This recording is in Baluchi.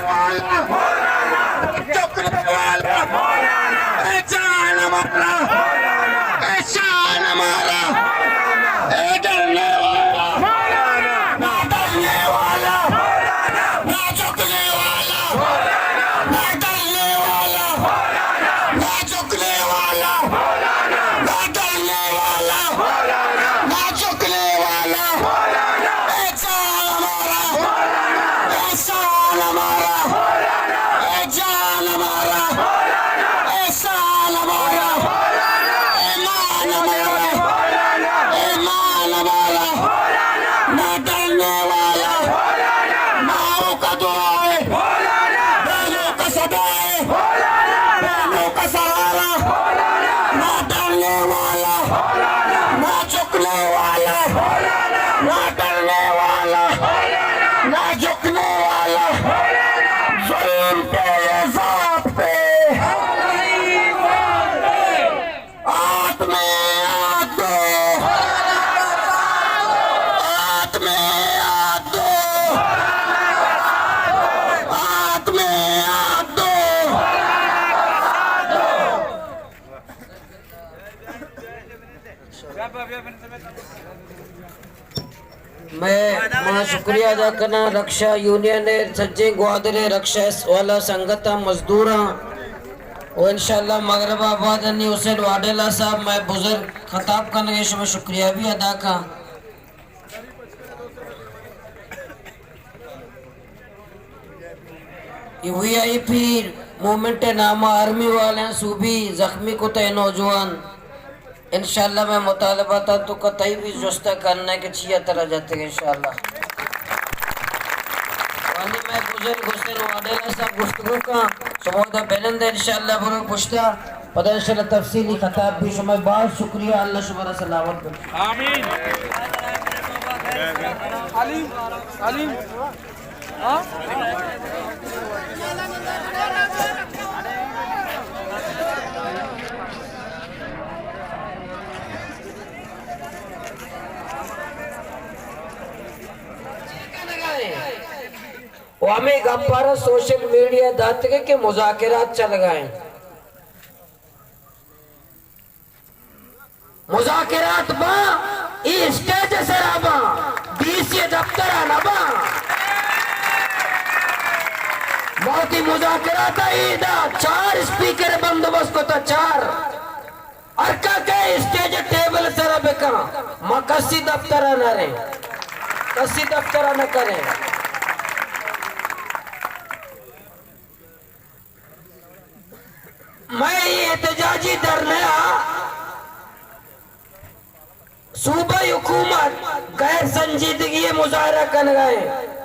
والا، جھکنے والا، اے جان ہمارا، اے شان ہمارا، اے ڈرنے والا، نہ ڈرنے والا، نہ جھکنے والا، نہ ڈرنے والا، نہ جھکنے والا، نہ ڈرنے والا، نہ جھکنے والا، اے جان ہمارا، اے شان ہمارا، اے جان ہمارا، اے شان ہمارا، ایمان ہمارا، ایمان ہمارا، نہ ڈرنے والا، ماؤں کا دعا ہے، بہنوں کا صدا ہے، بہنوں کا سہارا، نہ ڈرنے والا، نہ جھکنے والا، نہ ڈرنے والا، نہ جھکنے والا۔ ظلم پہ، یہ ذات پہ، ہاتھ میں ہاتھ دو، ہاتھ میں ہاتھ دو، ہاتھ میں ہاتھ دو۔ میں، ما شکریہ ادا کناں رکشہ یونین ءِ، سجیں گوادر ءِ رکشہ والا سنگتاں، مزدوراں، و انشاءاللہ مغرب ءَ بعد انی حسین واڈیلا صاحب، مئے بزرگ، خطاب کنگ ءَ، شمئے شکریہ بھی ادا کاں۔ اے وی آئی پی موومنٹ ءِ نام ءَ آرمی والیاں صوبی زخمی کتہ اے نوجوان۔ انشاءاللہ مئے مطالباتاں توکا تئی بھی جست ءَ کنیں کہ چیا ترا جتگ انشاءاللہ۔ وانی مئے بزرگ حسین واڈیلا صاحب گفتگو کاں، شما ادا بنند انشاءاللہ برو پشتا، پدا انشاءاللہ تفصیلی خطاب بھی۔ شمئے باز شکریہ، اللہ شمارا سلامت بکنت۔ آمین۔ علیم، علیم۔ ہاں؟ و ہمے گپ ءَ را سوشل میڈیا داتگ کہ مذاکرات چلگ ءَ انت۔ مذاکرات باں، اے اسٹیج ءِ سرا باں، ڈی سی ءِ دفتر ءَ نہ باں۔ ما وتی مذاکرات ءَ ادا چار اسپیکر ءِ بندوبست کتا، چار۔ ہر کس کہ اسٹیج ءِ ٹیبل ءِ سرا بکن، ما کسی دفتر ءَ نہ ریں، کسی دفتر ءَ نہ کریں۔ مئے اے احتجاجی دھرنا ءَ صوبائی حکومت غیر سنجیدگی ءِ مظاہرہ کنگ ءَ اِنت۔